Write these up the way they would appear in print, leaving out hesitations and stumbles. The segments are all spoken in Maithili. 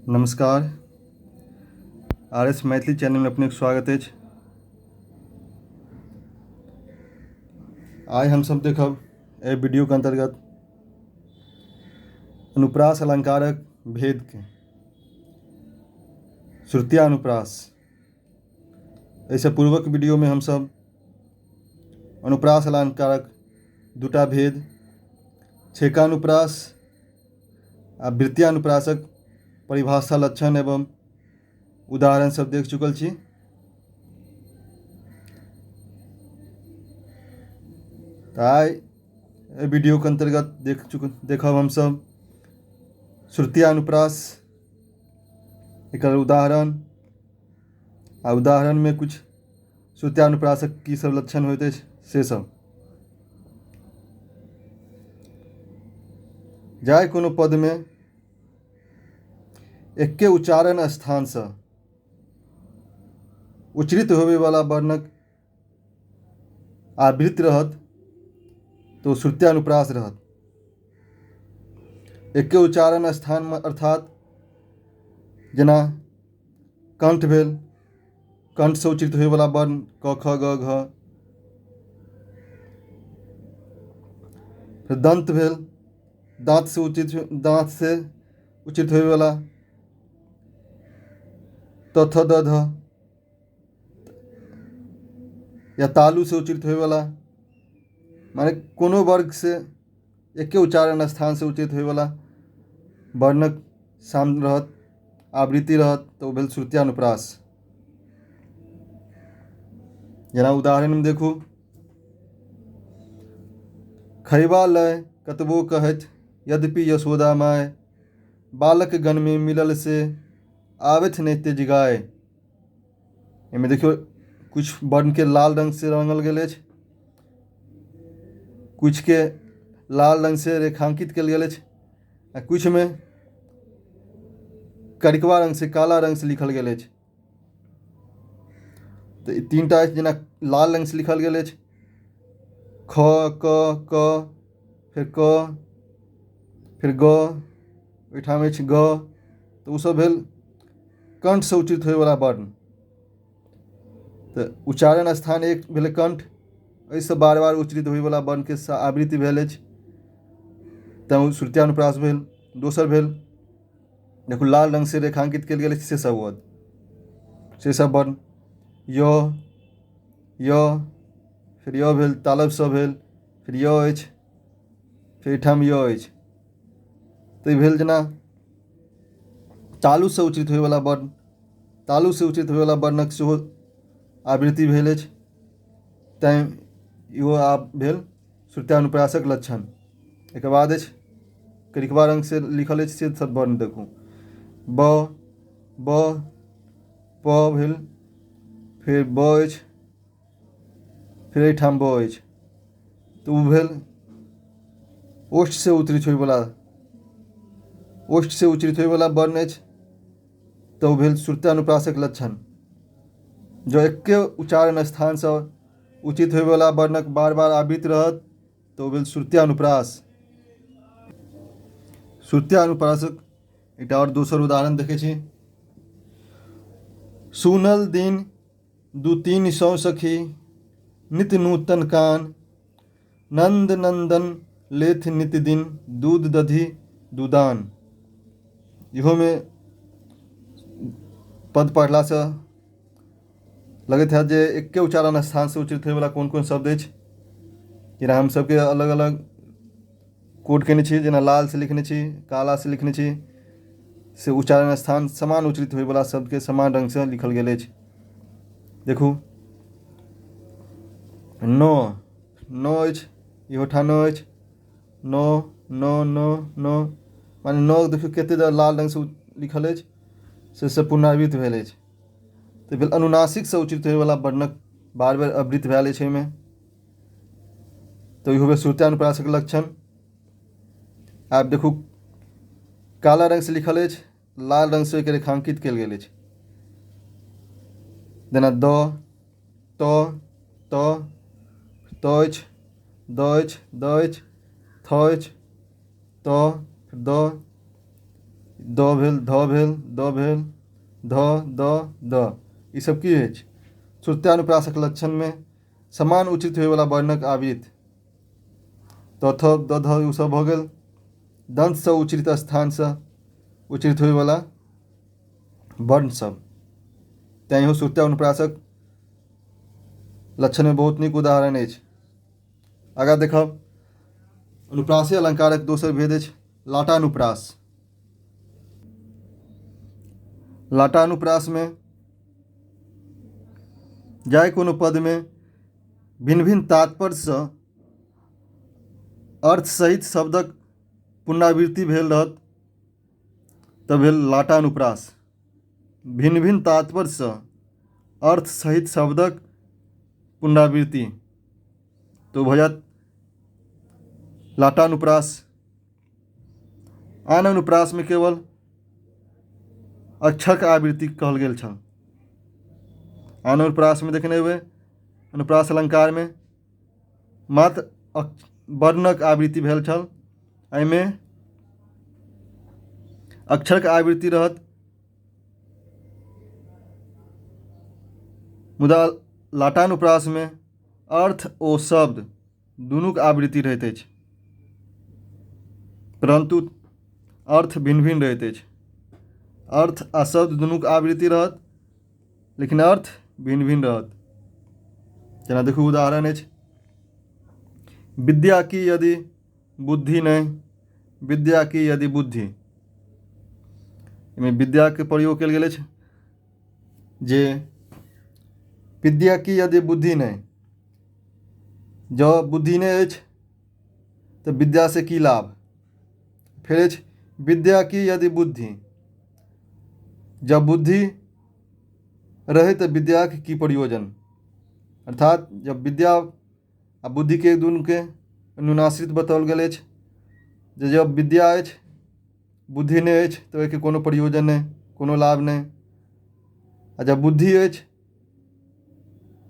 नमस्कार, आर एस मैथिली चैनलमे अपनेके स्वागत अछि। आइ हमसभ देखब एहि वीडियोके अन्तर्गत अनुप्रास अलङ्कारक भेदके श्रुत्यानुप्रास। एहिसँ पूर्वक वीडियोमे हमसभ अनुप्रास अलङ्कारक दूटा भेद छेकानुप्रास आ वृत्त्यानुप्रासक परिभाषा, लक्षण एवं उदाहरण सब देख चुकल छी। तऽ आइ एहि वीडियोके अन्तर्गत देखब हमसभ श्रुत्यानुप्रास, एकर उदाहरण आ उदाहरणमे कुछ श्रुत्यानुप्रासक की सब लक्षण होइत अछि से सब। जाहि कोनो पदमे एके उच्चारण स्थानसँ उच्चरित होबयवला वर्णक आवृत्ति रहत तऽ ओ श्रुत्यानुप्रास रहत। एके उच्चारण स्थानमे अर्थात जेना कंठ भेल, कंठसँ उच्चरित होयवला वर्ण क ख ग घ। फेर दंत भेल, दाँतसँ उच्चरित होयवला त थ द ध, या तालुसँ उच्चरित होयवला, माने कोनो वर्गसँ एके उच्चारण स्थानसँ उच्चरित होयवला वर्णक साम रहत, आवृत्ति रहत, तऽ ओ भेल श्रुत्यानुप्रास। जेना उदाहरणमे देखू, खैबा लय कतबो कहथि यद्यपि यशोदा माय, बालक गणमे मिलल से आबथि नहि तेज गाय। एहिमे देखियौ किछु वर्णके लाल रङ्गसँ रङ्गल गेल अछि, किछुके लाल रङ्गसँ रेखाङ्कित कयल गेल अछि आ किछुमे करिकवा रङ्गसँ, काला रङ्गसँ लिखल गेल अछि। तऽ ई तीनटा अछि, जेना लाल रङ्गसँ लिखल गेल अछि ख क क, फेर क, फेर ग, ओहिठाम अछि ग, तऽ ओसभ भेल कंठसँ उच्चरित होयवला वर्ण। तऽ उच्चारण स्थान एक भेलै कंठ, एहिसँ बार बार उच्चरित होयवला वर्णके आवृत्ति भेल अछि, तैँ ओ श्रुत्यानुप्रास भेल। दोसर भेल देखू लाल रङ्गसँ रेखाङ्कित कयल गेल अछि से सब वर्ण, से सब वर्ण य य, फेर य भेल, तालबसँ भेल, फेर य अछि, फेर एहिठाम य अछि। तऽ ई भेल जेना तालुसँ उच्चरित होयवला वर्ण, तालुसँ उच्चरित होयवला वर्णक सेहो आवृत्ति भेल अछि, तैँ इहो आब भेल श्रुत्यानुप्रासक लक्षण। एकर बाद अछि करिकवा रङ्गसँ लिखल अछि से सब वर्ण देखू, ब ब प भेल, फेर ब अछि, फेर एहिठाम ब अछि, तऽ ओ भेल ओष्ठसँ उच्चरित होयवला, ओष्ठसँ उच्चरित होयवला वर्ण अछि, तऽ ओ भेल श्रुत्यानुप्रासक लक्षण। जँ एके उच्चारण स्थानसँ उचित होयवला वर्णक बार बार आवृत्ति रहत तऽ ओ भेल श्रुत्यानुप्रास। श्रुत्यानुप्रासक एकटा आओर दोसर उदाहरण देखै छी। सुनल दिन दू तीन सौ सखी नित नूतन कान, नंद नंदन लेथ नित दिन दूध दधि दूदान। इहोमे पद पढ़लासँ लगैत हैत जे एके उच्चारण स्थानसँ उच्चरित होयवला कोन कोन शब्द अछि। जेना हम सभके अलग अलग कोड कयने छी, जेना लालसँ लिखने छी, कालासँ लिखने छी, से उच्चारण स्थान समान उच्चरित होयवला शब्दके समान रङ्गसँ लिखल गेल अछि। देखू न न अछि, इहो ठाम न अछि, न न न न, माने न देखियौ कतेक लाल रङ्गसँ लिखल अछि, से सब पुनरावृत्त भेल अछि। तऽ भेल अनुनासिकसँ उच्चरित होयवला वर्णक बार बार आवृत्त भेल अछि एहिमे, तऽ इहो भेल श्रुत्यानुप्रासक लक्षण। आब देखू काला रङ्गसँ लिखल अछि, लाल रङ्गसँ ओहिके रेखाङ्कित कयल गेल अछि, जेना द त त त अछि, द अछि, द अछि, थ अछि, त द, द भेल, ध भेल, द भेल, ध, द, द, ई सब की अछि? श्रुत्यानुप्रासक लक्षणमे समान उच्चरित होयवला वर्णक आवृत्ति। त, थ, द, ध ओ सब भऽ गेल दन्तसँ उच्चरित स्थानसँ उच्चरित होयवला वर्ण सब। तैँ इहो श्रुत्यानुप्रासक लक्षणमे बहुत नीक उदाहरण अछि। आगाँ देखब, अनुप्रासे अलङ्कारक दोसर भेद अछि लाटानुप्रास। लाटानुप्रासमे जाहि कोनो पदमे भिन्न भिन्न तात्पर्यसँ अर्थ सहित शब्दक पुनरावृत्ति भेल रहत तऽ भेल लाटानुप्रास। भिन्न भिन्न तात्पर्यसँ अर्थ सहित शब्दक पुनरावृत्ति तऽ भऽ जायत लाटानुप्रास। आन अनुप्रासमे केवल अक्षरक आवृत्ति कहल गेल छल। आन अनुप्रासमे देखने हेबै, अनुप्रास अलङ्कारमे मात्र वर्णक आवृत्ति भेल छल, एहिमे अक्षरक आवृत्ति रहत, मुदा लाटानुप्रासमे अर्थ ओ शब्द दुनूक आवृत्ति रहैत अछि, परन्तु अर्थ भिन्न भिन्न रहैत अछि। अर्थ आ शब्द दुनूक आवृत्ति रहत, लेकिन अर्थ भिन्न भिन्न रहत। जेना देखू उदाहरण अछि, विद्या की यदि बुद्धि नहि, विद्या की यदि बुद्धि। एहिमे विद्याके प्रयोग कयल गेल अछि जे विद्या की यदि बुद्धि नहि, जँ बुद्धि नहि अछि तऽ विद्यासँ की लाभ। फेर अछि विद्या की यदि बुद्धि, जँ बुद्धि रहै तऽ विद्याके की प्रयोजन। अर्थात जब विद्या आ बुद्धिके दुनूके अनुनाश्रित बताओल गेल अछि जे जब विद्या अछि बुद्धि नहि अछि तऽ ओहिके कोनो प्रयोजन नहि, कोनो लाभ नहि, आ जब बुद्धि अछि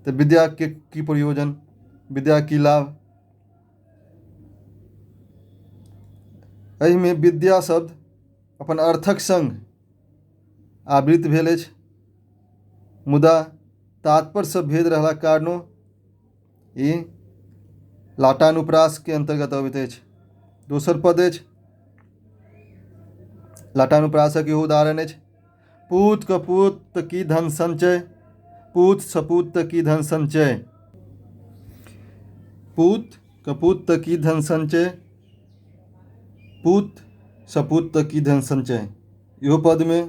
तऽ विद्याके की प्रयोजन, विद्याके की लाभ। एहिमे विद्या शब्द अपन अर्थक सङ्ग आवृत भेल अछि, मुदा तात्पर्यसँ भेद रहलाक कारणो ई लाटानुप्रासके अन्तर्गत अबैत अछि। दोसर पद अछि लाटानुप्रासक इहो उदाहरण अछि, पूत कपूत की धन संचय, पूत सपूत की धन संचय, पूत कपूत की धन संचय, पूत सपूत की धन संचय। इहो पदमे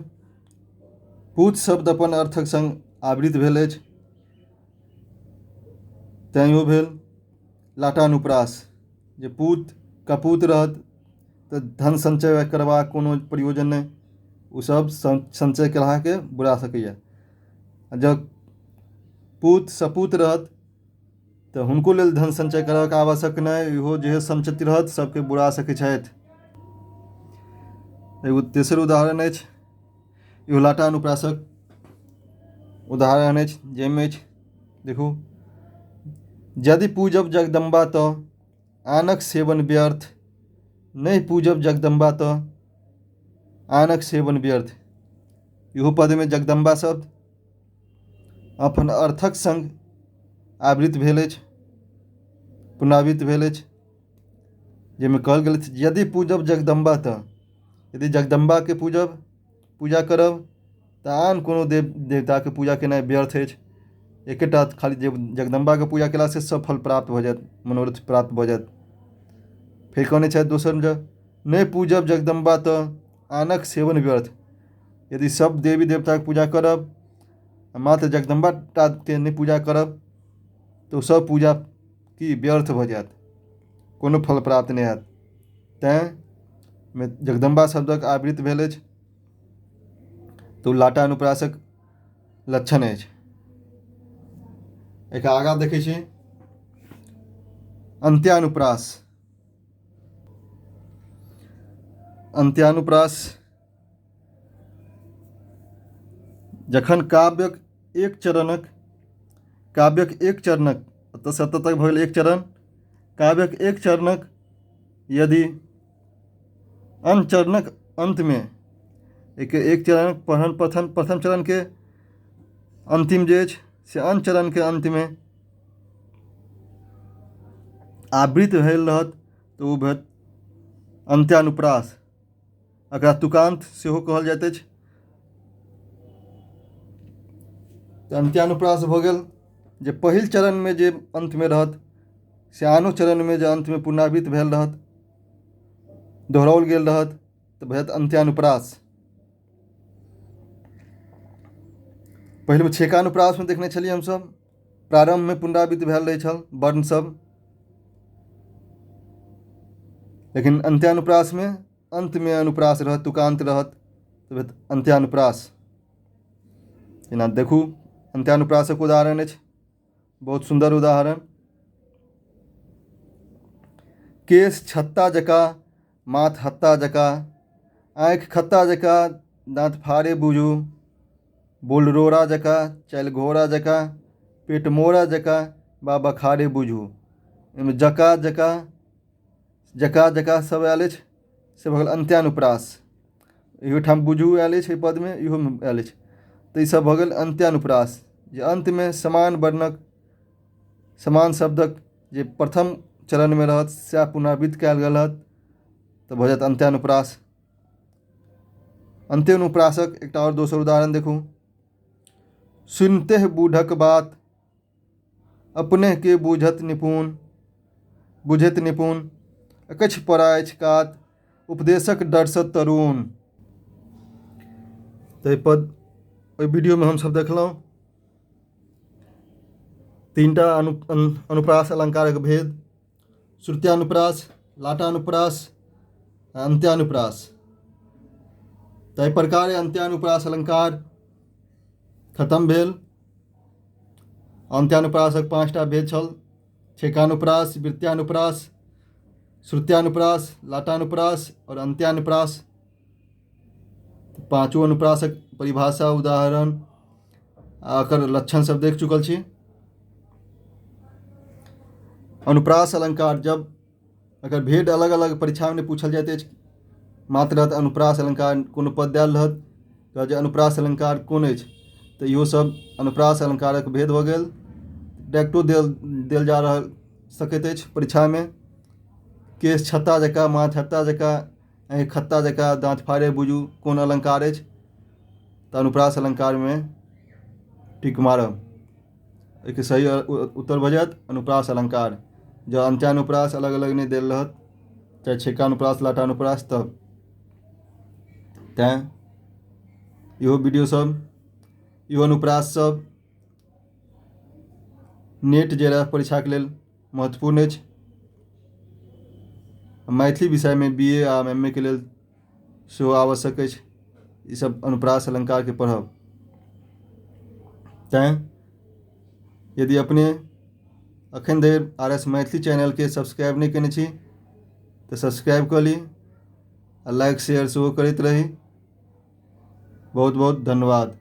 पूत शब्द अपन अर्थक सङ्ग आवृत भेल अछि, तैँ इहो भेल लाटानुप्रास। जे पूत कपूत रहत तऽ धन संचय करबाक कोनो प्रयोजन नहि, ओसभ संचय केलहाके बुरा सकैए। आ जँ पूत सपूत रहत तऽ हुनको लेल धन संचय करबाक आवश्यक नहि, इहो जे संचित रहत सभके बुरा सकै छथि। एगो तेसर उदाहरण अछि, इहो लाटानुप्रासक उदाहरण अछि, जाहिमे अछि देखू, यदि पूजब जगदम्बा तऽ आनक सेवन व्यर्थ, नहि पूजब जगदम्बा तऽ आनक सेवन व्यर्थ। इहो पदमे जगदम्बा शब्द अपन अर्थक सङ्ग आवृत भेल अछि, पुनरावृत भेल अछि, जाहिमे कहल गेल अछि यदि पूजब जगदम्बा तऽ, यदि जगदम्बाके पूजब, पूजा करब तऽ आन कोनो देव देवताके पूजा केनाइ व्यर्थ अछि। एकेटा खाली जगदम्बाके पूजा केलासँ सब फल प्राप्त भऽ जायत, मनोरथ प्राप्त भऽ जायत। फेर कहने छथि दोसर जे नहि पूजब जगदम्बा तऽ आनक सेवन व्यर्थ। यदि सब देवी देवताके पूजा करब आ मात्र जगदम्बा टाके नहि पूजा करब तऽ ओ सब पूजा की व्यर्थ भऽ जायत, कोनो फल प्राप्त नहि हैत। तैँ जगदम्बा शब्दक आवृत भेल अछि तऽ ओ लाटानुप्रासक लक्षण अछि। एहिके आगाँ देखै छी अन्त्यानुप्रास। अन्त्यानुप्रास जखन काव्यक एक चरणक, काव्यक एक चरणक, एतऽसँ एतऽ तक भऽ गेल एक चरण, काव्यक एक चरणक यदि अन्य चरणक अन्तमे एक एक चरण प्रथम प्रथम चरणके अन्तिम जे अछि से अन्य चरणके अन्तमे आवृत भेल रहत तऽ ओ भेल अन्त्यानुप्रास। एकरा तुकान्त सेहो कहल जाइत अछि। तऽ अन्त्यानुप्रास भऽ गेल जे पहिल चरणमे जे अन्तमे रहत से आनो चरणमे जे अन्तमे पुनरावृत्त भेल रहत, दोहराओल गेल रहत, तऽ भऽ जायत अन्त्यानुप्रास। पहिलमे छेकानुप्रासमे देखने छलियै हमसभ प्रारम्भमे पुनरावृत्त भेल रहै छल वर्णसभ, लेकिन अन्त्यानुप्रासमे अन्तमे अनुप्रास रहत, तुकान्त रहत, तऽ अन्त्यानुप्रास। जेना देखू अन्त्यानुप्रासक उदाहरण अछि, बहुत सुन्दर उदाहरण। केश छत्ता जकाँ, माथ हत्ता जकाँ, आँखि खत्ता जकाँ, दाँत फाड़े बुझू, बोल रोड़ा जकाँ, चालि घोड़ा जकाँ, पेट मोड़ा जकाँ, बा बखारे बुझू। एहिमे जकाँ जकाँ जकाँ जकाँ सब आयल अछि, से भऽ गेल अन्त्यानुप्रास। इहोठाम बुझू आयल अछि, एहि पदमे इहोमे आयल अछि, तऽ ईसभ भऽ गेल अन्त्यानुप्रास, जे अन्तमे समान वर्णक समान शब्दक जे प्रथम चरणमे रहत सएह पुनरावृत्त कयल गेल रहत, तऽ भऽ जायत अन्त्यानुप्रास। अन्त्यानुप्रासक एकटा आओर दोसर उदाहरण देखू। सुनिते बूढ़क बात अपने के बूझत निपुण, बुझैत निपुण, अकछि पड़ाइछ कात, उपदेशक डरसँ तरुण। तऽ पद ओहि वीडियोमे हमसभ देखलहुँ तीनटा अनुप्रास अलङ्कारक भेद, श्रुत्यानुप्रास, लाटानुप्रास, अन्त्यानुप्रास। ताहि प्रकारे अन्त्यानुप्रास अलङ्कार खतम भेल। अन्त्यानुप्रासक 5टा भेद छल, छेकानुप्रास, वृत्यानुप्रास, श्रुत्यानुप्रास, लाटानुप्रास आओर अन्त्यानुप्रास। पाँचो अनुप्रासक परिभाषा, उदाहरण आ एकर लक्षण सब देख चुकल छी। अनुप्रास अलङ्कार जब एकर भेद अलग अलग परीक्षामे पूछल जाइत अछि, मात्र रहत अनुप्रास अलङ्कार, कोनो पद आयल रहत तऽ जे अनुप्रास अलङ्कार कोन अछि, तऽ इहो सब अनुप्रास अलङ्कारक भेद भऽ गेल। डायरेक्टो देल देल जा रहल सकैत अछि परीक्षामे। केश छत्ता जकाँ, माथ हत्ता जकाँ, आँखि खत्ता जकाँ, दाँत फाड़े बुझू, कोन अलङ्कार अछि, तऽ अनुप्रास अलङ्कारमे टिक मारब। एहिके सही उत्तर भऽ जायत अनुप्रास अलङ्कार। जँ अन्त्यानुप्रास अलग अलग नहि देल रहत, चाहे छेकानुप्रास, लाटानुप्रास, तब तैँ इहो वीडियो सब, इहो अनुप्रास सब नेट जे रहै परीक्षाके लेल महत्वपूर्ण अछि। मैथिली विषयमे बी ए आ एम ए के लेल सेहो आवश्यक अछि ईसभ अनुप्रास अलङ्कारके पढ़ब। तैँ यदि अपने एखन धरि आर एस मैथिली चैनलके सब्सक्राइब नहि कयने छी तऽ सब्सक्राइब कऽ ली आ लाइक शेयर सेहो करैत रही। बहुत बहुत धन्यवाद।